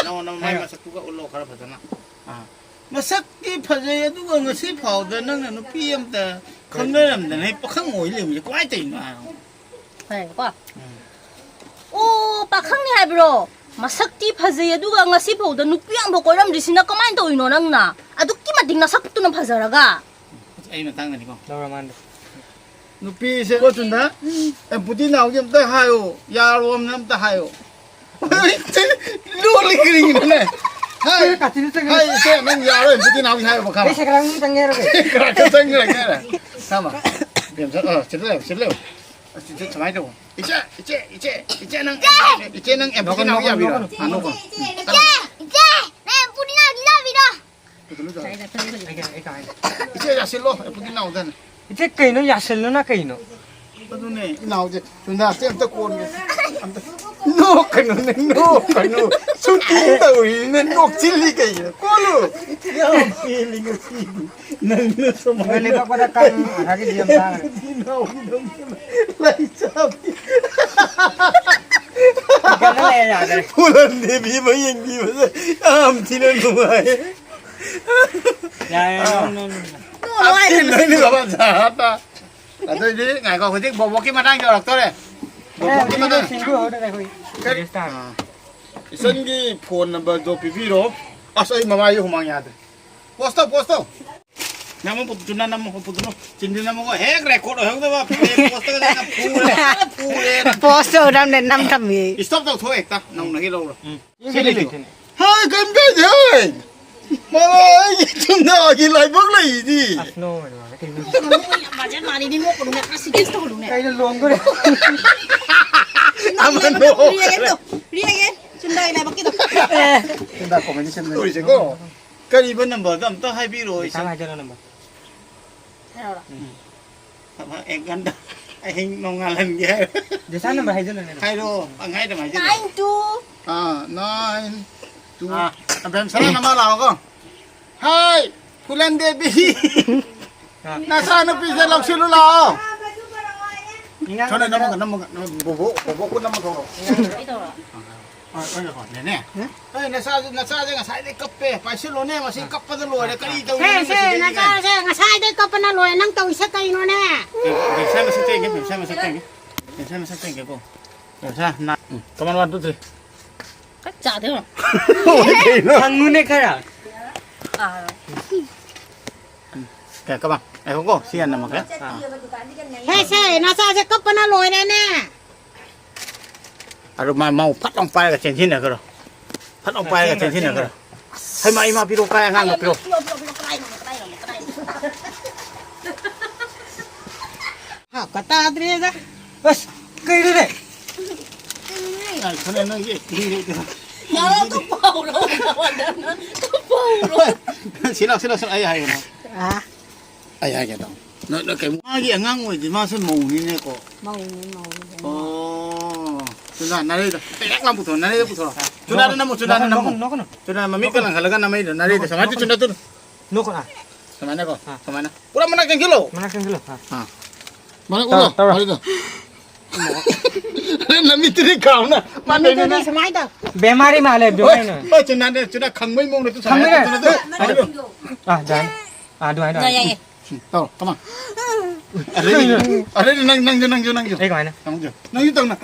ꯅꯣ, ꯅꯣ, ꯃꯥꯏ ꯃꯁꯛꯇꯨꯒ ꯎꯠꯂꯣ ꯈꯔ ꯐꯖꯅ꯫ ꯑꯥ꯫ ꯃꯁꯛꯇꯤ ꯐꯖꯩ, ꯑꯗꯨꯒ ꯉꯁꯤ ꯐꯥꯎꯗ ꯅꯪꯅ ꯅꯨꯄꯤ ꯑꯝꯇ ꯈꯪꯅꯔꯝꯗꯅ ꯑꯩ ꯄꯥꯈꯪ ꯑꯣꯏ ꯂꯩꯕꯁꯦ ꯀꯃꯥꯏꯅ ꯇꯧꯔꯤꯅꯣ ꯍꯥꯏꯕ? ꯐꯔꯦꯀꯣ? ꯎꯝ꯫ ꯑꯣ, ꯄꯥꯈꯪꯅꯤ ꯍꯥꯏꯕ꯭ꯔꯣ? ꯃꯁꯛꯇꯤ ꯐꯖꯩ, ꯑꯗꯨꯒ ꯉꯁꯤ ꯐꯥꯎꯗ ꯅꯨꯄꯤ ꯑꯃꯐꯥꯎ ꯀꯣꯏꯔꯝꯗ꯭ꯔꯤꯁꯤꯅ ꯀꯃꯥꯏꯅ ꯇꯧꯔꯤꯅꯣ ꯅꯪꯅ? ꯑꯗꯨꯛꯀꯤ ꯃꯇꯤꯛ ꯅꯁꯛꯇꯨꯅ ꯐꯖꯔꯒ꯫ ꯑꯩ ꯃꯇꯥꯡꯗꯅꯤꯀꯣ꯫ ꯂꯧꯔ ꯃꯥꯟꯗꯦ꯫ ꯅꯨꯄꯤꯁꯦ ꯀꯣꯆꯨꯟꯗ, ꯑꯦ, ꯄꯨꯇꯤ ꯅꯥꯎꯒꯤ ꯑꯝꯇ ꯍꯥꯏꯌꯣ, ꯌꯥꯔꯣꯝꯅ ꯑꯝꯇ ꯍꯥꯏꯌꯣ꯫ ꯂꯣꯜꯂꯤ ꯀꯔꯤꯒꯤꯅꯣꯅꯦ? ꯍꯥꯏ, ꯀꯥꯆꯤꯟꯗ ꯆꯪꯉꯦ꯫ ꯍꯥꯏ, ꯏꯆꯦ, ꯅꯪ ꯌꯥꯔꯣꯏ, ꯄꯨꯇꯤ ꯅꯥꯎꯒꯤ ꯍꯥꯏꯌꯣ, ꯈꯥꯃꯣ꯫ ꯑꯩ ꯁꯦꯀꯦꯟ ꯍꯦꯟ ꯆꯪꯒꯦ ꯍꯥꯏꯔꯒꯦ꯫ ꯈꯔ ꯆꯪꯈ꯭ꯔꯒꯦ ꯍꯥꯏꯔ꯫ ꯈꯥꯃꯣ꯫ ꯕꯦꯝꯆꯟ, ꯑ, ꯁꯤꯗ ꯂꯩꯌꯣ, ꯁꯤꯗ ꯂꯩꯌꯣ꯫ ꯑꯁꯤꯗ ꯁꯨꯃꯥꯏꯅ ꯇꯧꯋꯣ꯫ ꯏꯆꯦ, ꯏꯆꯦ, ꯏꯆꯦ, ꯏꯆꯦ, ꯅꯪ, ꯏꯆꯦ, ꯅꯪ ꯑꯦꯝ ꯄꯨꯇꯤ ꯅꯥꯎꯒꯤ ꯌꯥꯕꯤꯔꯣ? ꯅꯣꯛꯀꯅꯨ, ꯅꯣꯛꯀꯅꯨ, ꯑꯥ, ꯅꯣꯛꯀꯅꯨ꯫ ꯏꯆꯦ, ꯏꯆꯦ, ꯅꯪ ꯄꯨꯇꯤ ꯅꯥꯎꯒꯤ ꯌꯥꯕꯤꯔꯣ? ꯑꯩ ꯀꯃꯥꯏꯅ? ꯏꯆꯦ ꯌꯥꯁꯤꯜꯂꯣ, ꯑꯩ ꯄꯨꯗꯤ ꯅꯥꯎꯗꯅ꯫ ꯏꯆꯦ ꯀꯩꯅꯣ ꯌꯥꯁꯤꯜꯂꯣꯅ ꯀꯩꯅꯣ? ꯑꯗꯨꯅꯦ, ꯏꯅꯥꯎꯁꯦ, ꯁꯨꯟꯗꯥꯁꯦ ꯑꯝꯇ ꯀꯣꯟꯒꯦ꯫ ꯑꯝꯇ꯫ ꯅꯣꯛꯀꯅꯨꯅꯦ, ꯅꯣꯛꯀꯅꯨ꯫ ꯁꯨꯇꯤꯡ ꯇꯧꯔꯤꯅ ꯅꯣꯛꯁꯤꯜꯂꯤ ꯀꯩꯒꯤꯅꯣ? ꯀꯣꯜꯂꯨ꯫ ꯌꯥꯝ ꯄꯦꯜꯂꯤ ꯉꯁꯤꯗꯤ꯫ ꯅꯪꯅ ꯁꯨꯃꯥꯏꯅ ꯂꯩꯕꯥꯛꯄꯗ ꯀꯥꯡ ꯑꯊꯥꯒꯤ ꯌꯥꯝ ꯇꯥꯡꯉꯦ꯫ ꯏꯅꯥꯎꯒꯤꯗꯃꯛꯇ ꯂꯩ ꯆꯥꯕꯤ꯫ ꯀꯩꯅꯣ ꯂꯩꯔꯦ, ꯌꯥꯗ꯭ꯔꯦ꯫ ꯐꯨꯂꯟ ꯗꯦꯕꯤ ꯑꯃ ꯌꯦꯡꯕꯤꯕꯗ ꯌꯥꯝ ꯊꯤꯅ ꯅꯨꯡꯉꯥꯏ꯫ ꯌꯥꯔꯦ, ꯑꯥ꯫ ꯅꯣ, ꯅꯣ, ꯅꯣ, ꯅꯣ꯫ ꯅꯣ, ꯍꯥꯏꯈ꯭ꯔꯦ, ꯑꯁꯤ ꯃꯁꯤ꯫ ꯅꯪꯗꯤ ꯕꯕꯥ ꯖꯥꯠ ꯇꯥ꯫ ꯑꯗꯨꯑꯣꯏꯗꯤ ꯉꯥꯏꯈꯣ, ꯍꯧꯖꯤꯛ ꯕꯣꯕꯣꯛꯀꯤ ꯃꯇꯥꯡ ꯌꯧꯔꯛꯇꯣꯔꯦ꯫ ꯑꯦ, ꯕꯣꯕꯣꯛꯀꯤ ꯍꯧꯖꯤꯛ ꯃꯇꯥꯡ꯫ ꯁꯤꯡꯖꯨ ꯍꯧꯔꯦ, ꯑꯩꯈꯣꯏ꯫ ꯀꯔꯤ? ꯑꯥ꯫ ꯏꯆꯟꯒꯤ ꯐꯣꯟ ꯅꯝꯕꯔꯗꯣ ꯄꯤꯕꯤꯔꯣ꯫ ꯑꯁ, ꯑꯩ ꯃꯃꯥꯏꯁꯦ ꯍꯨꯃꯥꯡ ꯌꯥꯗ꯭ꯔꯦ꯫ ꯄꯣꯁ ꯇꯧ, ꯄꯣꯁ ꯇꯧ꯫ ꯅꯝꯃꯣ, ꯄꯨ-, ꯆꯨꯝꯅ ꯅꯝꯃꯣ, ꯄꯨ-, ꯄꯨ-, ꯆꯨꯝꯅ ꯅꯝꯃꯣ꯫ ꯍꯦꯛ ꯔꯦꯀꯣꯔꯗ ꯑꯣꯏꯍꯧꯗꯕ, ꯐꯦꯁꯕꯨꯛꯇꯒ ꯅꯝ ꯐꯨꯔꯦ, ꯐꯨꯔꯦ꯫ ꯄꯣꯁ ꯇꯧꯔꯝꯅꯦ, ꯅꯝ ꯊꯝꯃꯤ꯫ ꯏꯁꯇꯣꯞ ꯇꯧꯊꯣꯛꯑꯣ ꯍꯦꯛꯇ, ꯅꯧꯅ ꯍꯦꯛ ꯂꯧꯔꯣ꯫ ꯎꯝ꯫ ꯁꯤ ꯂꯩꯇ꯭ꯔꯣ? ꯍꯥꯏ, ꯀꯩꯝ ꯀꯥꯏꯗꯦ, ꯍꯥꯏ꯫ ꯃꯃꯥ, ꯑꯩꯒꯤ ꯆꯨꯝꯅꯒꯤ ꯂꯥꯏꯕꯛ ꯂꯩꯗꯤ꯫ ꯑꯁ, ꯅꯣ, ꯅꯣ, ꯅꯣ, ꯀꯩꯅꯣ? ꯅꯣꯛꯀꯅꯨꯅꯦ, ꯕꯖꯦꯠ ꯃꯥꯜꯂꯤꯅꯦ, ꯅꯣꯛꯀꯅꯨꯅꯦ, ꯈꯔ ꯁꯤꯔꯤꯌꯁ ꯇꯧꯍꯜꯂꯨꯅꯦ꯫ ꯀꯩꯅꯣ ꯂꯣꯡꯗꯣꯔꯦ? ꯅꯣꯛꯀꯅꯨꯅꯦ, ꯑꯃ ꯅꯣꯛꯈ꯭ꯔꯦ꯫ ꯔꯤꯌꯦꯛ ꯇꯧ, ꯔꯤꯌꯦꯛ, ꯆꯨꯝꯅꯒꯤ ꯂꯥꯏꯕꯛꯀꯤꯗꯣ꯫ ꯑꯦ꯫ ꯆꯨꯝꯅ ꯀꯣꯃꯦꯗꯤ ꯁꯦꯝꯗꯣꯏꯅꯤ꯫ ꯇꯧꯔꯤꯁꯦꯀꯣ꯫ ꯀꯔꯤꯕ ꯅꯝꯕꯔꯗꯣ ꯑꯝꯇ ꯍꯥꯏꯕꯤꯔꯛꯑꯣ, ꯏꯆꯦ꯫ ꯍꯥꯏꯖꯔꯣ ꯅꯝꯕꯔ꯫ ꯍꯥꯏꯔꯛꯑꯣꯔꯥ? ꯎꯝ꯫ ꯊꯕꯛ ꯑꯦꯛ ꯒꯟꯗ ꯑꯍꯤꯡ ꯅꯣꯡꯉꯥꯜꯍꯟꯒꯦ ꯍꯥꯏꯔꯣ? ꯗꯦꯁꯥ ꯅꯝꯕꯔ ꯍꯥꯏꯖꯜꯂꯣꯅꯦ ꯑꯗꯨꯝ꯫ ꯍꯥꯏꯔꯣ, ꯄꯪꯍꯥꯏꯗ ꯍꯥꯏꯖꯜꯂꯣ꯫ Nine two꯫ ꯑꯥ, nine two꯫ ꯑꯥ, ꯑꯕꯦꯝꯁꯅꯥ ꯅꯃꯥ ꯂꯥꯛꯑꯣꯀꯣ꯫ ꯍꯥꯏ, ꯐꯨꯂꯟ ꯗꯦꯕꯤ꯫ ꯑꯥ꯫ ꯅꯆꯥꯅꯨꯄꯤꯁꯦ ꯂꯧꯁꯤꯜꯂꯨ ꯂꯥꯛꯑꯣ꯫ ꯏꯉꯥꯡ ꯁꯣꯝꯗ ꯅꯝꯃꯒ, ꯅꯝꯃꯒ, ꯅꯝꯃꯒ, ꯕꯣꯕꯣꯛ, ꯕꯣꯕꯣꯛ ꯈꯨꯠ ꯅꯝꯃ ꯊꯣꯛꯂꯛꯑꯣ꯫ ꯑꯩ ꯇꯧꯔꯣ? ꯍꯣꯏ, ꯍꯣꯏ, ꯍꯣꯏ, ꯅꯦꯅꯦ꯫ ꯍꯦ? ꯑꯦ, ꯅꯆꯥꯁꯦ, ꯅꯆꯥꯁꯦ ꯉꯁꯥꯏꯗꯩ ꯀꯞꯄꯦ, ꯄꯥꯏꯁꯤꯜꯂꯣꯅꯦ, ꯃꯁꯤ ꯀꯞꯄꯗ ꯂꯣꯏꯔꯦ, ꯀꯔꯤ ꯇꯧꯔꯤꯅꯣ ꯁꯦ, ꯁꯦ, ꯁꯤꯗꯩꯗꯤ ꯀꯥꯏꯅ꯫ ꯅꯆꯥꯁꯦ ꯉꯁꯥꯏꯗꯩ ꯀꯞꯄꯅ ꯂꯣꯏꯔꯦ, ꯅꯪ ꯇꯧꯔꯤꯁꯦ ꯀꯩꯅꯣꯅꯦ? ꯑꯦ, ꯕꯦꯝꯁꯥ ꯃꯁꯛꯇ ꯌꯦꯡꯒꯦ, ꯕꯦꯝꯁꯥ ꯃꯁꯛꯇ ꯌꯦꯡꯒꯦ꯫ ꯕꯦꯝꯁꯥ ꯃꯁꯛꯇ ꯌꯦꯡꯒꯦꯀꯣ꯫ ꯕꯦꯝꯁꯥ, ꯅꯥ-, ꯎꯝ, come on, one, two, three꯫ ꯆꯥꯗꯣꯏꯔꯣ? ꯀꯩꯅꯣ? ꯍꯪꯉꯨꯅꯦ ꯈꯔ꯫ ꯑꯥ꯫ ꯎꯝ, ꯀꯩ, come on, ꯉꯥꯏꯈꯣꯀꯣ, ꯁꯤ ꯍꯥꯟꯅ ꯅꯝꯃꯛꯀꯦ꯫ ꯑꯥ꯫ ꯍꯦ, ꯁꯦ, ꯅꯆꯥꯁꯦ ꯀꯞꯄꯅ ꯂꯣꯏꯔꯦꯅꯦ꯫ ꯑꯗꯨ ꯃꯥ, ꯃꯧ ꯐꯠ ꯂꯥꯎ ꯄꯥꯏꯔꯒ ꯆꯦꯟꯁꯤꯟꯅꯈ꯭ꯔꯣ꯫ ꯐꯠ ꯂꯥꯎ ꯄꯥꯏꯔꯒ ꯆꯦꯟꯁꯤꯟꯅꯈ꯭ꯔꯣ꯫ ꯍꯩꯃꯥ, ꯏꯃꯥ, ꯄꯤꯔꯛꯑꯣ, ꯀꯥꯏ ꯑꯉꯥꯡꯅꯣ, ꯄꯤꯔꯛꯑꯣ꯫ ꯄꯤꯔꯛꯑꯣ, ꯄꯤꯔꯛꯑꯣ, ꯄꯤꯔꯛꯑꯣ, ꯀꯗꯥꯏꯅꯣ, ꯀꯗꯥꯏꯅꯣ, ꯀꯗꯥꯏꯅꯣ? ꯍꯥꯞꯀ ꯇꯥꯗ꯭ꯔꯦꯗ꯫ ꯑꯁ, ꯀꯩꯅꯣꯅꯦ? ꯉꯥꯏꯈꯣꯅꯦ, ꯅꯣꯏꯒꯤ acting ꯗꯣ꯫ ꯌꯥꯔꯦ, ꯑꯗꯨ ꯄꯥꯎꯔꯣ, ꯅꯉꯣꯟꯗ꯫ ꯑꯗꯨ ꯄꯥꯎꯔꯣ꯫ ꯁꯤ ꯂꯥꯎ, ꯁꯤ ꯂꯥꯎ, ꯁꯤ ꯂꯥꯎ, ꯑꯩ ꯍꯥꯏꯒꯦ꯫ ꯑꯥ꯫ ꯑꯩ ꯍꯥꯏꯒꯦ ꯇꯧ꯫ ꯅꯣꯏ, ꯅꯣꯏ ꯀꯩ, ꯃꯥꯒꯤ ꯑꯉꯥꯡ ꯑꯣꯏꯗꯤ ꯃꯥꯁꯦ ꯃꯧꯅꯤꯅꯦꯀꯣ꯫ ꯃꯧꯅꯤ, ꯃꯧꯅꯤ, ꯃꯧꯅꯤ꯫ ꯑꯣ꯫ ꯆꯨꯟꯗꯥ, ꯅꯥꯔꯩꯗ꯫ ꯍꯦꯛ ꯂꯥꯎ ꯄꯨꯊꯣꯔꯛꯑꯣ, ꯅꯥꯔꯩꯗ ꯄꯨꯊꯣꯔꯛꯑꯣ꯫ ꯆꯨꯟꯗꯥꯗ ꯅꯝꯃꯣ, ꯆꯨꯟꯗꯥꯗ ꯅꯝꯃꯣ꯫ ꯅꯣꯛꯀꯅꯨ, ꯅꯣꯛꯀꯅꯨ꯫ ꯆꯨꯟꯗꯥ ꯃꯃꯤꯠꯀ ꯂꯪꯍꯜꯂꯒ ꯅꯝꯃꯛꯏꯗꯣ, ꯅꯥꯔꯩꯗ꯫ ꯅꯣꯛꯀꯅꯨ, ꯁꯨꯃꯥꯏꯅ ꯅꯣꯛꯀꯅꯨ꯫ ꯆꯨꯟꯗꯥ, ꯆꯨꯟꯗꯥ꯫ ꯅꯣꯛꯀꯅꯨ, ꯑꯥ꯫ ꯁꯨꯃꯥꯏꯅꯀꯣ꯫ ꯑꯥ꯫ ꯁꯨꯃꯥꯏꯅ꯫ ꯄꯨꯔꯥ ꯃꯅꯥꯛ ꯆꯪꯁꯤꯜꯂꯣ꯫ ꯃꯅꯥꯛ ꯆꯪꯁꯤꯜꯂꯣ, ꯑꯥ꯫ ꯑꯥ꯫ ꯃꯅꯥꯛ ꯇꯧꯔꯣ, ꯎꯠꯂꯣ, ꯇꯧꯔꯣ꯫ ꯃꯥꯔꯤꯗꯣ꯫ ꯑꯔꯦ, ꯅꯃꯤꯠꯇꯨꯗꯤ ꯀꯥꯎꯅ꯫ ꯃꯥ ꯅꯃꯤꯠꯇꯨꯗꯤ ꯀꯩꯅꯣꯅꯦ꯫ ꯁꯨꯃꯥꯏꯅ ꯇꯧ꯫ ꯕꯦꯃꯥꯔꯤ ꯃꯥꯜꯂꯦ, ꯍꯣꯏ, ꯕꯦꯃꯥꯔꯤ ꯃꯥꯜꯂꯦ꯫ ꯍꯣꯏ, ꯆꯨꯟꯗꯥꯗ, ꯆꯨꯟꯗꯥ ꯈꯪꯕꯩ ꯃꯑꯣꯡꯗ ꯇꯨ ꯁꯨꯃꯥꯏꯅ ꯈꯪꯕꯩ ꯇꯧ, ꯆꯨꯟꯗꯥꯗ꯫ ꯃꯥꯜꯂꯦ꯫ ꯑꯥ, ꯌꯥꯅꯤ꯫ ꯑꯥ, ꯑꯗꯨꯃꯥꯏꯅ ꯇꯧꯔꯦ꯫ ꯌꯥꯏ, ꯌꯥꯏ꯫ ꯎꯝ, ꯇꯧꯔꯣ, come on꯫ ꯑꯗꯩꯗꯤ, ꯑꯗꯩꯗꯤ ꯅꯪ, ꯅꯪꯁꯨ, ꯅꯪꯁꯨ, ꯅꯪꯁꯨ꯫ ꯑꯩ ꯀꯃꯥꯏꯅ? ꯅꯪꯁꯨ, ꯅꯪꯁꯨ ꯇꯧꯅ꯫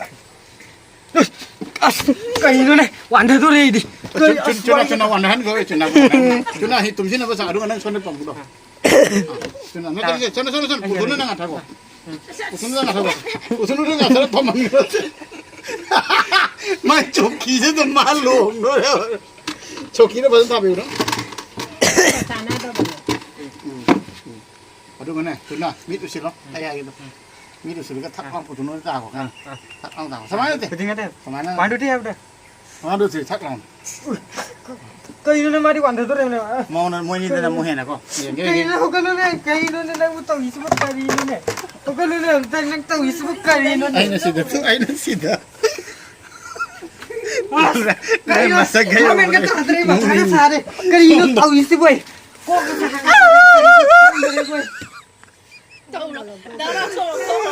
ꯑꯁ, ꯀꯩꯅꯣꯅꯦ? ꯋꯥꯟꯊꯗꯣꯔꯦ ꯑꯩꯗꯤ꯫ ꯆꯨ-, ꯆꯨ-, ꯆꯨꯅꯥ, ꯆꯨꯅꯥ, ꯋꯥꯟꯊꯍꯟꯈꯣ, ꯆꯨꯅꯥ, ꯋꯥꯟꯊꯍꯟꯈꯣ꯫ ꯆꯨꯅꯥ, ꯍꯤ ꯇꯨꯝꯁꯤꯟꯅꯕ ꯆꯥꯛ, ꯑꯗꯨꯒ ꯅꯪ ꯁꯣꯝꯗ ꯄꯝꯃꯨꯔꯣ꯫ ꯑꯥ, ꯆꯨꯅꯥ, ꯅꯠꯇꯦ, ꯅꯠꯇꯦ, ꯁꯣꯝꯗ, ꯁꯣꯝꯗ, ꯁꯣꯝꯗ, ꯄꯨꯊꯣꯛꯅ ꯅꯪ ꯉꯥꯊꯥꯈꯣ꯫ ꯄꯨꯊꯣꯛꯅ ꯅꯪ ꯉꯥꯊꯥꯈꯣ꯫ ꯄꯨꯊꯣꯛꯅ ꯅꯪ ꯉꯥꯊꯥꯔ ꯄꯝꯍꯟꯈ꯭ꯔꯣ꯫ ꯃꯥꯏ ꯆꯧꯀꯤꯁꯦ ꯑꯗꯨꯝ ꯃꯥ ꯂꯣꯡꯗꯣꯔꯦ꯫ ꯆꯧꯀꯤꯗ ꯐꯖꯅ ꯊꯥꯕꯤꯌꯨꯅ꯫ ꯆꯥꯟꯅꯗꯕꯅꯦ꯫ ꯎꯝ, ꯎꯝ꯫ ꯑꯗꯨꯒꯅꯦ, ꯆꯨꯅꯥ, ꯃꯤꯠ ꯎꯏꯁꯤꯜꯂꯣ꯫ ꯑꯩ ꯍꯥꯏꯒꯦꯗꯣ꯫ ꯃꯤꯠ ꯎꯏꯁꯤꯜꯂꯒ ꯊꯛ ꯂꯥꯎ ꯄꯨꯊꯣꯛꯅ ꯇꯥꯈꯣ꯫ ꯑꯥ, ꯑꯥ꯫ ꯊꯛ ꯂꯥꯎ ꯇꯥꯈꯣ꯫ ꯁꯨꯃꯥꯏꯅ ꯅꯠꯇꯦ꯫ ꯈꯨꯗꯤꯡ ꯅꯠꯇꯦ꯫ ꯁꯨꯃꯥꯏꯅ꯫ One, two, three ꯍꯥꯏꯕꯗ꯫ ꯃꯥꯗꯨ ꯁꯤ ꯊꯛ ꯂꯥꯎꯅ꯫ ꯀꯩꯅꯣꯅꯦ ꯃꯥꯗꯤ ꯋꯥꯟꯊꯗꯣꯔꯦꯅꯦ꯫ ꯃꯉꯣꯟꯗ ꯃꯣꯏꯅꯤꯗꯅ ꯑꯃꯨꯛ ꯍꯦꯟꯅꯀꯣ꯫ ꯌꯦꯡꯒꯦ, ꯌꯦꯡꯒꯦ꯫ ꯀꯩꯅꯣ ꯍꯧꯒꯠꯂꯨꯅꯦ? ꯀꯩꯅꯣꯅꯦ ꯅꯪꯕꯨ ꯇꯧꯔꯤꯁꯤꯕꯨ ꯀꯔꯤꯅꯣꯅꯦ? ꯍꯧꯒꯠꯂꯨꯅꯦ ꯑꯝꯇ, ꯅꯪ ꯇꯧꯔꯤꯁꯤꯕꯨ ꯀꯔꯤꯅꯣꯅꯦ? ꯑꯩꯅ ꯁꯤꯗ ꯊꯨ-, ꯑꯩꯅ ꯁꯤꯗ꯫ ꯑꯁ, ꯅꯪ ꯀꯩꯅꯣ? ꯃꯁꯛ ꯈꯔ ꯒꯣꯔꯃꯦꯟꯒ ꯎꯔꯦ꯫ ꯇꯥꯗ꯭ꯔꯦ, ꯃꯊꯥꯒ ꯅꯣꯡꯃꯤ-, ꯁꯥꯔꯦ꯫ ꯀꯔꯤꯅꯣ ꯁꯣꯝꯗ꯫ ꯇꯧꯔꯤꯁꯤꯕꯨ ꯑꯩ? ꯀꯣꯛꯀ ꯁꯥ-, ꯈꯪꯗ꯭ꯔꯦꯕꯣ ꯑꯩ꯫ ꯇꯧꯔꯣ꯫ ꯗꯥ ꯔꯥꯖ ꯇꯧꯔꯣ, ꯇꯧꯔꯣ꯫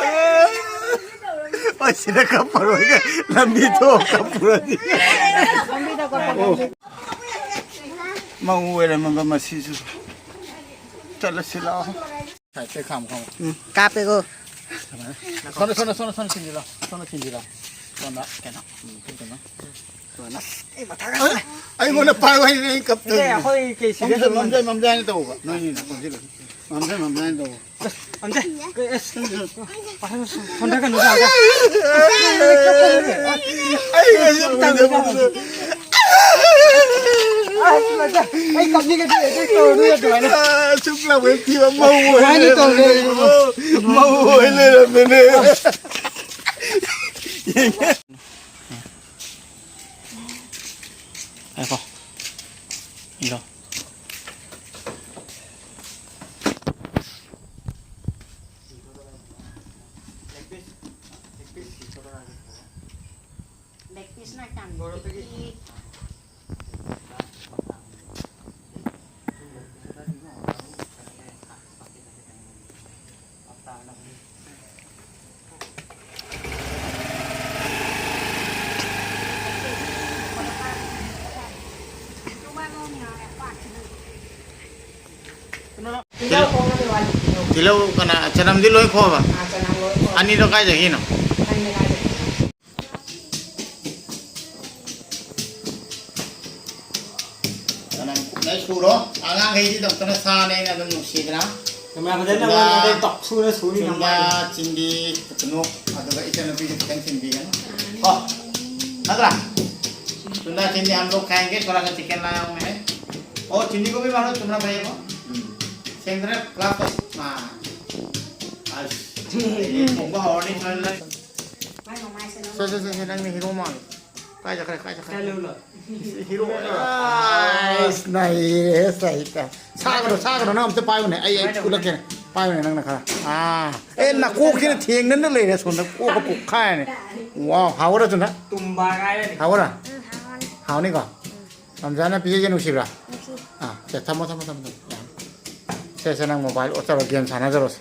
ꯑꯁꯤꯗ ꯀꯞꯄꯔꯣꯏꯒꯦ꯫ ꯂꯝꯕꯤ ꯊꯣꯛꯑ ꯀꯞꯄꯨꯔꯗꯤ꯫ ꯃꯧ ꯑꯣꯏꯔꯝꯃꯕ ꯃꯁꯤꯁꯨ꯫ ꯆꯠꯂꯁꯤ ꯂꯥꯛꯑꯣ꯫ ꯁꯥꯏꯠꯇ ꯈꯥꯝꯃꯣ, ꯈꯥꯝꯃꯣ꯫ ꯎꯝ, ꯀꯥꯞꯄꯦꯀꯣ꯫ ꯁꯣꯝꯗ, ꯁꯣꯝꯗ, ꯁꯣꯝꯗ, ꯁꯣꯝꯗ ꯈꯤꯟꯖꯤꯜꯂꯣ꯫ ꯁꯣꯝꯗ ꯈꯤꯟꯖꯤꯜꯂꯣ꯫ ꯁꯣꯝꯗ, ꯀꯩꯅꯣ, ꯎꯝ, ꯀꯩꯅꯣ꯫ ꯁꯣꯝꯗ꯫ ꯑꯩ ꯃꯊꯥꯒ ꯁꯥꯏ꯫ ꯑꯩꯉꯣꯟꯗ ꯄꯥꯏꯌꯨ ꯍꯥꯏꯗꯤ ꯑꯩ ꯀꯞꯇꯣꯏꯅꯤ꯫ ꯑꯦ, ꯑꯩꯈꯣꯏ ꯀꯩ ꯁꯤꯗ ꯃꯝꯖ-, ꯃꯝꯖ-, ꯃꯝꯖ ꯍꯥꯏꯅ ꯇꯧꯕ꯫ ꯅꯣꯏꯅꯤꯅ ꯈꯣꯟꯖꯤꯜꯂꯨ꯫ ꯃꯝꯖ-, ꯃꯝꯖ ꯍꯥꯏꯅ ꯇꯧꯕ꯫ ꯑꯝꯇ, ꯑꯁ, ꯁꯣꯝꯗ ꯀꯩꯅꯣ ꯇꯧꯔꯒ꯫ ꯑꯩ ꯀꯩꯁꯨ ꯇꯧꯗꯦ꯫ ꯑꯁ, ꯑꯩ ꯀꯞꯅꯤꯡꯉꯗꯤ ꯑꯗꯨ ꯇꯧꯔꯨ ꯑꯗꯨꯃꯥꯏꯅ꯫ ꯑꯁꯨꯛ ꯂꯥꯎꯕ ꯊꯤꯕ ꯃꯧ ꯑꯣꯏ ꯑꯗꯨꯃꯥꯏꯅ ꯇꯧꯔꯦ꯫ ꯂꯩꯔꯝꯃꯦ꯫ ꯃꯧ ꯑꯣꯏ ꯂꯩꯔꯝꯃꯦꯅꯦ꯫ ꯉꯥꯏꯈꯣ꯫ ꯏꯔꯣ꯫ ꯇꯤꯜꯍꯧ ꯀꯅꯥ? ꯆꯅꯝꯗꯤ ꯂꯣꯏ ꯈꯣꯛꯑꯕ? ꯑꯥ, ꯆꯅꯝ ꯂꯣꯏ ꯈꯣꯛꯑꯦ꯫ ꯑꯅꯤꯗꯣ ꯀꯥꯏꯗꯒꯤꯅꯣ? ꯑꯅꯤꯗꯣ ꯀꯥꯏꯗꯒꯤꯅꯣ? ꯄꯨꯔꯣ꯫ ꯑꯉꯥꯡꯈꯩꯗꯤ ꯑꯗꯨꯝ ꯀꯟꯅ ꯁꯥꯅꯦꯅ ꯑꯗꯨꯝ ꯅꯨꯡꯁꯤꯗꯅ꯫ ꯀꯦꯃꯦꯔꯥ ꯐꯖꯅ ꯆꯨꯝꯅ, ꯅꯝꯃꯣ, ꯑꯗꯩ ꯇꯣꯛ ꯁꯨꯅ ꯁꯨꯅꯤ ꯆꯨꯝꯅ ꯅꯝꯃꯣ꯫ ꯆꯤꯡꯕꯤ ꯈꯨꯇꯅꯨ, ꯑꯗꯨꯒ ꯏꯆꯟꯅꯨꯄꯤꯁꯨ ꯈꯤꯇꯪ ꯊꯤꯟꯕꯤꯒꯅꯨ꯫ ꯀꯣ? ꯅꯠꯇ꯭ꯔꯥ? चुन्ना चिन्नी हम लोग खाएंगे, थोड़ा सा चिकन लाया हूँ मैं। ओ, चिन्नी को भी मारो, चुन्ना भैया को। सेंद्र क्लास। हाँ। आज ये पोंगो हवानी चल रहा है। ꯁꯦ, ꯁꯦ, ꯁꯦ, ꯁꯦ, ꯅꯪꯅ ꯍꯤꯔꯣ ꯃꯥꯜꯂꯦ꯫ ꯀꯥꯏ ꯆꯠꯈ꯭ꯔꯦ, ꯀꯥꯏ ꯆꯠꯈ꯭ꯔꯦ? ꯆꯠꯂꯨ ꯂꯥꯎ꯫ ꯍꯤꯔꯣ꯫ ꯑꯁ, ꯅꯩꯔꯦ, ꯁꯥꯍꯤꯇ꯫ ꯁꯥꯒꯅꯨ, ꯁꯥꯒꯅꯨ, ꯅꯪ ꯑꯝꯇ ꯄꯥꯏꯌꯨꯅꯦ꯫ ꯑꯩ, ꯑꯩ ꯎꯠꯂꯛꯀꯦꯅꯦ꯫ ꯄꯥꯏꯌꯨꯅꯦ, ꯅꯪꯅ ꯈꯔ꯫ ꯑꯥ꯫ ꯑꯦ, ꯅꯀꯣꯛꯁꯤꯅ ꯊꯦꯡꯅꯅ ꯂꯩꯔꯦ, ꯁꯣꯝꯗ ꯀꯣꯛꯀ ꯄꯣꯛꯈꯥꯏꯔꯅꯤ꯫ ꯋꯥꯎ, ꯍꯥꯎꯔ ꯆꯨꯝꯅ? ꯇꯨꯝꯕ ꯀꯥꯏꯔꯅꯤ꯫ ꯍꯥꯎꯔ? ꯎꯝ, ꯍꯥꯎꯔꯅꯤ꯫ ꯍꯥꯎꯅꯤꯀꯣ? ꯎꯝ꯫ ꯔꯝꯖꯥꯟꯅ ꯄꯤꯖꯒꯦ ꯅꯨꯡꯁꯤꯕ꯭ꯔꯥ? ꯅꯨꯡꯁꯤ꯫ ꯑꯥ, ꯁꯦ, ꯊꯝꯃꯣ, ꯊꯝꯃꯣ, ꯊꯝꯃꯣ, ꯊꯝꯃꯣ꯫ ꯁꯦ, ꯁꯦ, ꯅꯪ ꯃꯣꯕꯥꯏꯜ ꯑꯣꯠꯆꯔꯣ, ꯒꯦꯝ ꯁꯥꯟꯅꯖꯔꯣꯁꯦ꯫